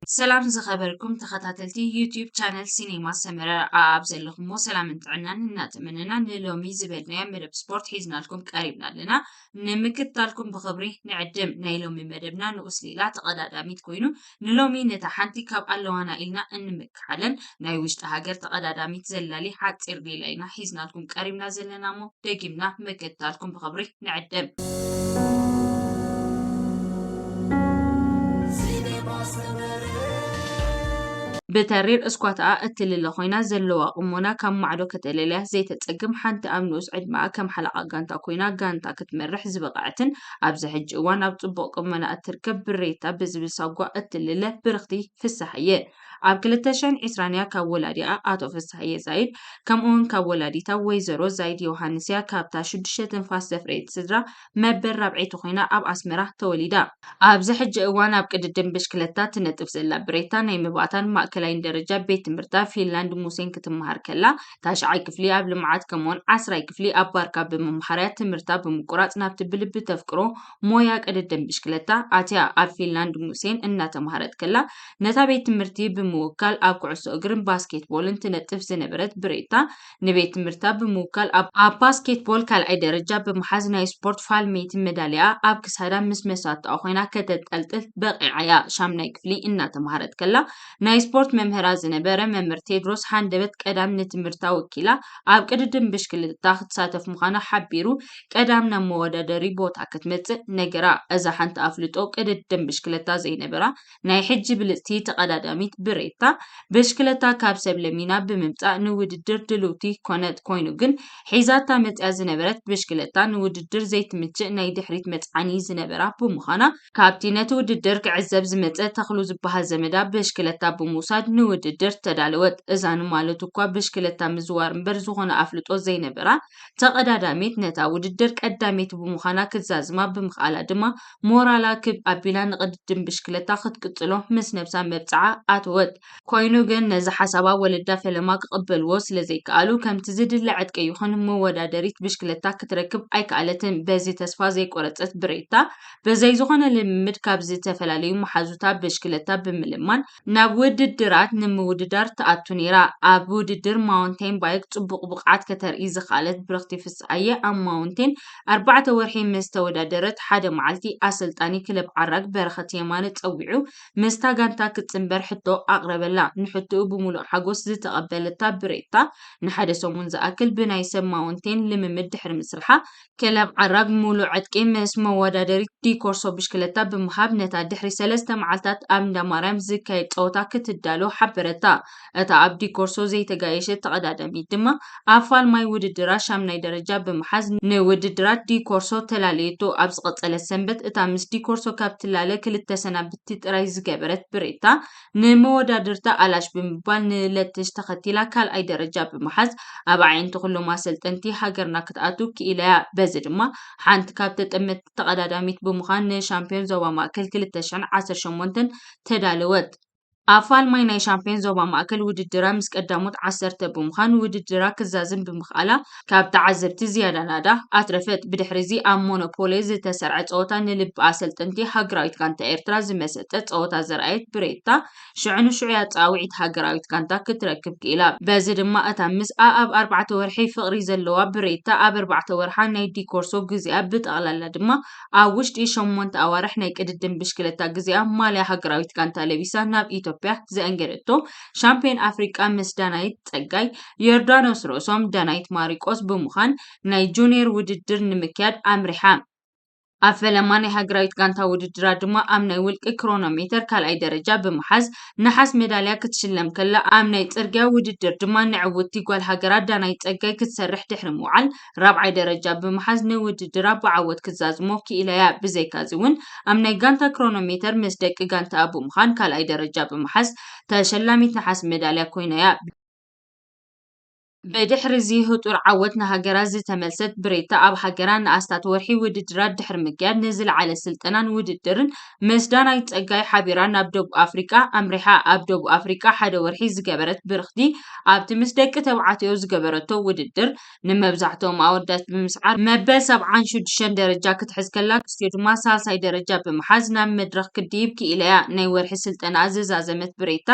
ሰላም ዝኸበርኩም ተኸታተልቲ ዩቲዩብ ቻነል ሲኔማ ሰመረ፣ ኣብ ዘለኹሞ ሰላምን ጥዕናን እናተመነና፣ ንሎሚ ዝበልናዮ መደብ ስፖርት ሒዝናልኩም ቀሪብና ኣለና። ንምክትታልኩም ብኽብሪ ንዕድም። ናይ ሎሚ መደብና ንኡስ ሌላ ተቐዳዳሚት ኮይኑ፣ ንሎሚ ነታ ሓንቲ ካብ ኣለዋና ኢልና እንምክሓለን ናይ ውሽጢ ሃገር ተቐዳዳሚት ዘላሊ ሓፂር ሌላ ኢና ሒዝናልኩም ቀሪብና ዘለና እሞ፣ ደጊምና ምክትታልኩም ብኽብሪ ንዕድም። ብተሪር እስኳታኣ እትልለ ኮይና፣ ዘለዋ ቁሞና ካብ ማዕዶ ከተለልያ ዘይተጸግም፣ ሓንቲ ኣብ ንኡስ ዕድመኣ ከም ሓለቓ ጋንታ ኮይና ጋንታ ክትመርሕ ዝበቕዐትን ኣብዚ ሕጂ እዋን ኣብ ጽቡቕ ቁመና እትርከብ ብሬታ ብዝብል ሳጓ እትልለ ብርኽቲ ፍስሃየ፣ ኣብ ክልተ ሽሕን ዕስራን እያ ካብ ወላዲኣ ኣቶ ፍስሃየ ዛይድ፣ ከምኡውን ካብ ወላዲታ ወይዘሮ ዛይድ ዮሃንስ እያ። ካብታ ሽዱሽተ ትንፋስ ዘፍረየት ስድራ መበል ራብዐይቲ ኮይና ኣብ ኣስመራ ተወሊዳ። ኣብዚ ሕጂ እዋን ኣብ ቅድድም ብሽክለታ ትነጥፍ ዘላ ብሬታ፣ ናይ መባእታን ማእከላይን ደረጃ ቤት ትምህርታ ፊንላንድ ሙሴን ክትመሃር ከላ፣ ታሽዓይ ክፍሊ ኣብ ልምዓት ከምኡውን ዓስራይ ክፍሊ ኣብ ባርካ ብምምሃር እያ ትምህርታ ብምቁራጽ ናብቲ ብልቢ ተፍቅሮ ሞያ ቅድድም ብሽክለታ ኣትያ። ኣብ ፊንላንድ ሙሴን እናተምሃረት ከላ፣ ነታ ቤት ትምህርቲ ብምውካል ኣብ ኩዕሶ እግርን ባስኬትቦልን ትነጥፍ ዝነበረት ብሬታ፣ ንቤት ትምህርታ ብምውካል ኣብ፣ ኣብ ባስኬትቦል ካልኣይ ደረጃ ብምሓዝ ናይ ስፖርት ፋልሜቲ መዳልያ ኣብ ክሳዳ ምስ መሳትኣ ኮይና ከተጠልጥል በቒዓ እያ። ሻምናይ ክፍሊ እናተምሃረት ከላ ናይ ስፖርት መምህራ ዝነበረ መምህር ቴድሮስ ሃንደበት ቀዳም ንትምህርታ ወኪላ ኣብ ቅድድም ብሽክለታ ክትሳተፍ ምዃና ሓቢሩ ቀዳም ናብ መወዳደሪ ቦታ ክትመጽእ ነገራ። እዛ ሓንቲ ኣፍልጦ ቅድድም ብሽክለታ ዘይነበራ ናይ ሕጂ ብልጽቲ ተቐዳዳሚት ብሬታ፣ ብሽክለታ ካብ ሰብ ለሚና ብምምጻእ ንውድድር ድልውቲ ኮነት። ኮይኑ ግን ሒዛታ መጽያ ዝነበረት ብሽክለታ ንውድድር ዘይትምችእ ናይ ድሕሪት መጽዓኒ ዝነበራ ብምዃና፣ ካብቲ ነቲ ውድድር ክዕዘብ ዝመጸ ተኽሉ ዝበሃል ዘመዳ ብሽክለታ ብምውሳድ ንውድድር ተዳለወት። እዛ ንማለት እኳ ብሽክለታ ምዝዋር እምበር ዝኾነ ኣፍልጦ ዘይነበራ ተቐዳዳሚት፣ ነታ ውድድር ቀዳመይቲ ብምዃና ክትዛዝማ ብምኽኣላ ድማ ሞራላ ክብ ኣቢላ ንቅድድም ብሽክለታ ክትቅጽሎ ምስ ነብሳ መብጽዓ ኣተወት። ኮይኑ ግን ነዚ ሓሳባ ወለዳ ፈለማ ክቕበልዎ ስለ ዘይከኣሉ፣ ከምቲ ዝድለ ዕጥቂ ይኹን መወዳደሪት ብሽክለታ ክትረክብ ኣይከኣለትን። በዚ ተስፋ ዘይቆረጸት ብሬታ፣ ብዘይ ዝኾነ ልምምድ ካብ ዝተፈላለዩ መሓዙታ ብሽክለታ ብምልማን ናብ ውድድራት ንምውድዳር ትኣቱ ነይራ። ኣብ ውድድር ማውንቴን ባይክ ጽቡቕ ብቕዓት ከተርኢ ዝኸኣለት ብርኽቲ ፍስኣየ፣ ኣብ ማውንቴን ኣርባዕተ ወርሒ ምስ ተወዳደረት፣ ሓደ መዓልቲ ኣሰልጣኒ ክለብ ዓራግ በረኸት የማነ ጸዊዑ ምስታ ጋንታ ክትጽንበር ሕቶ ኣቕረበላ። ንሕቶኡ ብምሉእ ሓጎስ ዝተቐበለታ ብሬታ፣ ንሓደ ሰሙን ዝኣክል ብናይ ሰብ ማውንቴን ልምምድ ድሕሪ ምስርሓ፣ ክለብ ዓራግ ሙሉእ ዕጥቂ ምስ መወዳደሪት ዲኮርሶ ብሽክለታ ብምሃብ፣ ነታ ድሕሪ ሰለስተ መዓልታት ኣብ እንዳ ማርያም ዝካየድ ጸወታ ክትዳሎ ሓበረታ። እታ ኣብ ዲኮርሶ ዘይተጋየሸት ተቐዳዳሚት ድማ ኣብ ፋልማይ ውድድራ ሻምናይ ደረጃ ብምሓዝ፣ ንውድድራት ዲኮርሶ ተላለየቶ። ኣብ ዝቐጸለት ሰንበት፣ እታ ምስ ዲኮርሶ ካብ ትላለ ክልተ ሰናብቲ ጥራይ ዝገበረት ብሬታ፣ ንመወዳድርታ ኣላሽ ብምባል ንለትሽ ተኸቲላ ካልኣይ ደረጃ ብምሓዝ፣ ኣብ ኣዒንቲ ኩሎም ኣሰልጠንቲ ሃገርና ክትኣቱ ክኢላ እያ። በዚ ድማ ሓንቲ ካብ ተጠመትቲ ተቐዳዳሚት ብምዃን ንሻምፒዮን ዞባ ማእከል ክልተ ሽሕን ዓሰርተ ሸሞንተን ተዳለወት። ኣብ ፋልማይ ናይ ሻምፒዮን ዞባ ማእከል ውድድራ ምስ ቀዳሞት ዓሰርተ ብምዃን ውድድራ ክዛዝም ብምኽኣላ፣ ካብ ተዓዘብቲ ዝያዳ ናዳ ኣትረፈት። ብድሕሪ እዚ ኣብ ሞኖፖሌ ዝተሰርዐ ጸወታ ንልቢ ኣሰልጠንቲ ሃገራዊት ጋንታ ኤርትራ ዝመሰጠ ጸወታ ዘርኣየት ብሬታ፣ ሽዑ ንሽዑ እያ ጻውዒት ሃገራዊት ጋንታ ክትረክብ ክኢላ። በዚ ድማ እታ ምስኣ ኣብ ኣርባዕተ ወርሒ ፍቕሪ ዘለዋ ብሬታ፣ ኣብ ኣርባዕተ ወርሓ ናይ ዲኮርሶ ግዜኣ፣ ብጠቕላላ ድማ ኣብ ውሽጢ ሸሞንተ ኣዋርሕ ናይ ቅድድም ብሽክለታ ግዜኣ፣ ማልያ ሃገራዊት ጋንታ ለቢሳ ናብ ኢትዮጵያ ዘእንገደቶ ሻምፒዮን ኣፍሪቃ ምስ ዳናይት ጸጋይ፣ ዮርዳኖስ ርእሶም፣ ዳናይት ማሪቆስ ብምዃን ናይ ጁኒየር ውድድር ንምክያድ ኣምሪሓ። ኣብ ፈለማ ናይ ሃገራዊት ጋንታ ውድድራት ድማ ኣብ ናይ ውልቂ ክሮኖሜተር ካልኣይ ደረጃ ብምሓዝ ነሓስ ሜዳልያ ክትሽለም ከላ፣ ኣብ ናይ ጽርግያ ውድድር ድማ ንዕውትቲ ጓል ሃገራ ዳናይት ጸጋይ ክትሰርሕ ድሕሪ ምውዓል ራብዓይ ደረጃ ብምሓዝ ንውድድራ ብዓወት ክትዛዝሞ ክኢላ እያ። ብዘይካዚ እውን ኣብ ናይ ጋንታ ክሮኖሜተር ምስ ደቂ ጋንታኣ ብምዃን ካልኣይ ደረጃ ብምሓዝ ተሸላሚት ነሓስ ሜዳልያ ኮይና እያ። ብድሕሪ እዚ ህጡር ዓወት ንሃገራ ዝተመልሰት ብሬታ፣ ኣብ ሃገራ ንኣስታት ወርሒ ውድድራት ድሕሪ ምክያድ ንዝለዓለ ስልጠናን ውድድርን ምስ ዳናይት ጸጋይ ሓቢራ ናብ ደቡብ ኣፍሪቃ ኣምሪሓ። ኣብ ደቡብ ኣፍሪቃ ሓደ ወርሒ ዝገበረት ብርኽቲ ኣብቲ ምስ ደቂ ተባዕትዮ ዝገበረቶ ውድድር ንመብዛሕትኦም ኣወዳት ብምስዓር መበል ሰብዓን ሽዱሽተን ደረጃ ክትሕዝ ከላ፣ ኣንስትዮ ድማ ሳልሳይ ደረጃ ብምሓዝ ናብ መድረኽ ክድይብ ክኢለያ። ናይ ወርሒ ስልጠና ዝዛዘመት ብሬታ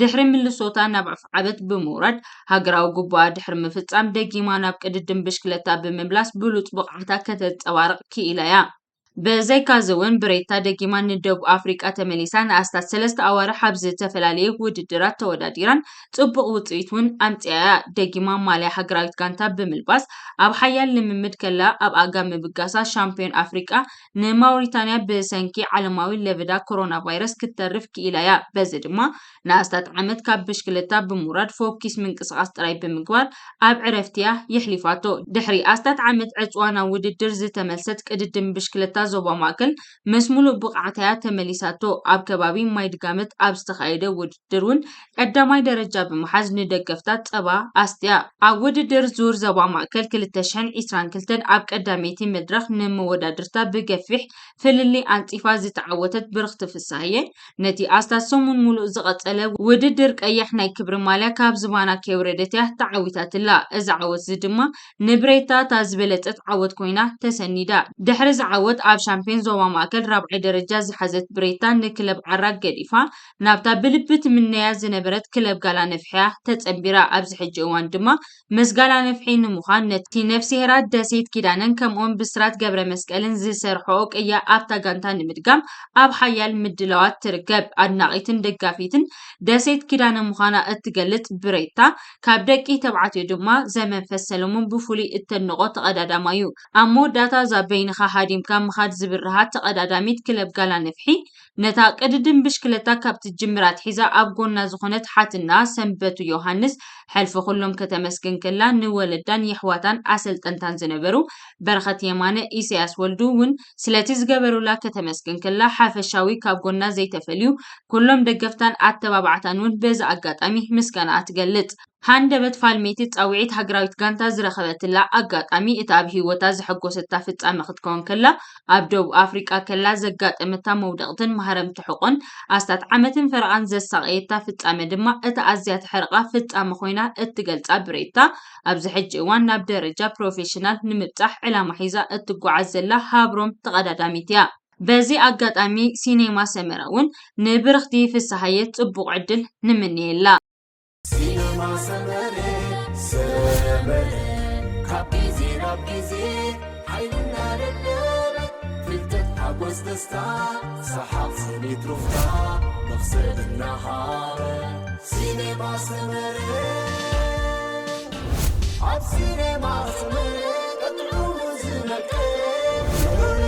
ድሕሪ ምልሶታ ናብ ዓፍዓበት ብምውራድ ሃገራዊ ግቡኣ ድሕሪ ምፍጻም ደጊማ ናብ ቅድድም ብሽክለታ ብምምላስ ብሉጽ ብቕዓታ ከተንጸባርቕ ክኢላያ። ብዘይካዚ እውን ብሬታ ደጊማ ንደቡብ ኣፍሪቃ ተመሊሳ ንኣስታት ሰለስተ ኣዋርሕ ኣብ ዝተፈላለየ ውድድራት ተወዳዲራን ጽቡቕ ውጽኢት እውን ኣምጺኣያ። ደጊማ ማልያ ሃገራዊት ጋንታ ብምልባስ ኣብ ሓያል ልምምድ ከላ ኣብ ኣጋ ምብጋሳ ሻምፒዮን ኣፍሪቃ ንማውሪታንያ ብሰንኪ ዓለማዊ ለበዳ ኮሮና ቫይረስ ክተርፍ ክኢላያ። በዚ ድማ ንኣስታት ዓመት ካብ ብሽክለታ ብምውራድ ፎኪስ ምንቅስቓስ ጥራይ ብምግባር ኣብ ዕረፍቲያ የሕሊፋቶ። ድሕሪ ኣስታት ዓመት ዕጽዋ ናብ ውድድር ዝተመልሰት ቅድድም ብሽክለታ ዞባ ማእከል ምስ ሙሉእ ብቕዓታያ ተመሊሳቶ። ኣብ ከባቢ ማይድጋመት ኣብ ዝተኻየደ ውድድር እውን ቀዳማይ ደረጃ ብምሓዝ ንደገፍታ ጸባ ኣስትያ። ኣብ ውድድር ዙር ዞባ ማእከል ክልተ ሽሕን ዕስራን ክልተን ኣብ ቀዳመይቲ መድረኽ ንመወዳድርታ ብገፊሕ ፍልልይ ኣንጺፋ ዝተዓወተት ብርኽቲ ፍስሃየ፣ ነቲ ኣስታት ሰሙን ሙሉእ ዝቐጸለ ውድድር ቀይሕ ናይ ክብሪ ማልያ ካብ ዝባና ከይወረደት እያ ተዓዊታትላ። እዚ ዓወት እዚ ድማ ንብሬታ እታ ዝበለጸት ዓወት ኮይና ተሰኒዳ። ድሕሪ እዚ ዓወት ኣብ ሻምፒዮን ዞባ ማእከል ራብዓይ ደረጃ ዝሓዘት ብሬታ ንክለብ ዓራግ ገዲፋ ናብታ ብልቢ ትምነያ ዝነበረት ክለብ ጋላ ነፍሕያ ተጸንቢራ። ኣብዚ ሕጂ እዋን ድማ ምስ ጋላ ነፍሒ ንምዃን ነቲ ነፍስሄራት ደሴት ኪዳነን ከምኡውን ብስራት ገብረ መስቀልን ዝሰርሖኦ ቅያ ኣብታ ጋንታ ንምድጋም ኣብ ሓያል ምድላዋት ትርከብ። ኣድናቒትን ደጋፊትን ደሴት ኪዳነ ምዃና እትገልጽ ብሬታ፣ ካብ ደቂ ተባዕትዮ ድማ ዘመንፈስ ሰለሙን ብፍሉይ እተድንቖ ተቐዳዳማይ እዩ። ኣብ መወዳእታ እዛ በይንኻ ሃዲምካ ምኻድ ዝብርሃት ተቐዳዳሚት ክለብ ጋላ ነፍሒ፣ ነታ ቅድድም ብሽክለታ ካብ ትጅምር ኣትሒዛ ኣብ ጎና ዝኾነት ሓትና ሰንበቱ ዮሃንስ፣ ሕልፊ ኩሎም ከተመስግን ከላ፣ ንወለዳን የሕዋታን ኣሰልጠንታን ዝነበሩ በረኸት የማነ፣ ኢሳያስ ወልዱ እውን ስለቲ ዝገበሩላ ከተመስግን ከላ፣ ሓፈሻዊ ካብ ጎና ዘይተፈልዩ ኩሎም ደገፍታን ኣተባባዕታን እውን በዚ ኣጋጣሚ ምስጋናኣ ትገልጽ። ሃንደበት ፋልሜቲ ጻውዒት ሃገራዊት ጋንታ ዝረኸበትላ ኣጋጣሚ፣ እታ ኣብ ህይወታ ዘሐጎሰታ ፍጻመ ክትከውን ከላ፣ ኣብ ደቡብ ኣፍሪቃ ከላ ዘጋጠመታ መውደቕትን ማህረምቲ ሕቖን ኣስታት ዓመትን ፈረቓን ዘሳቐየታ ፍጻመ ድማ እታ ኣዝያ ተሕርቓ ፍጻመ ኮይና እትገልጻ ብሬታ፣ ኣብዚ ሕጂ እዋን ናብ ደረጃ ፕሮፌሽናል ንምብጻሕ ዕላማ ሒዛ እትጓዓዝ ዘላ ሃብሮም ተቐዳዳሚት እያ። በዚ ኣጋጣሚ ሲኔማ ሰመረ እውን ንብርኽቲ ፍስሃየ ጽቡቕ ዕድል ንምንየላ። ሲነማ ሰመረ ሰመረ ካብ ግዜ ናብ ግዜ ሓይሊ እናደለበ ፍልጠት ሓጎስ ደስታ ሰሓቕ ስኒት ሩፍታ መኽሰብ እናሃበ ሲነማ ሰመረ ኣብ ሲነማ ሰመረ ጥዑሙ ዝመቀ ፍቕሪ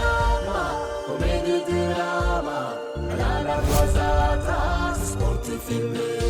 ዓማ ኮሜዲ ድራማ ዕላላት ዋዛታት ስፖርት ፊልም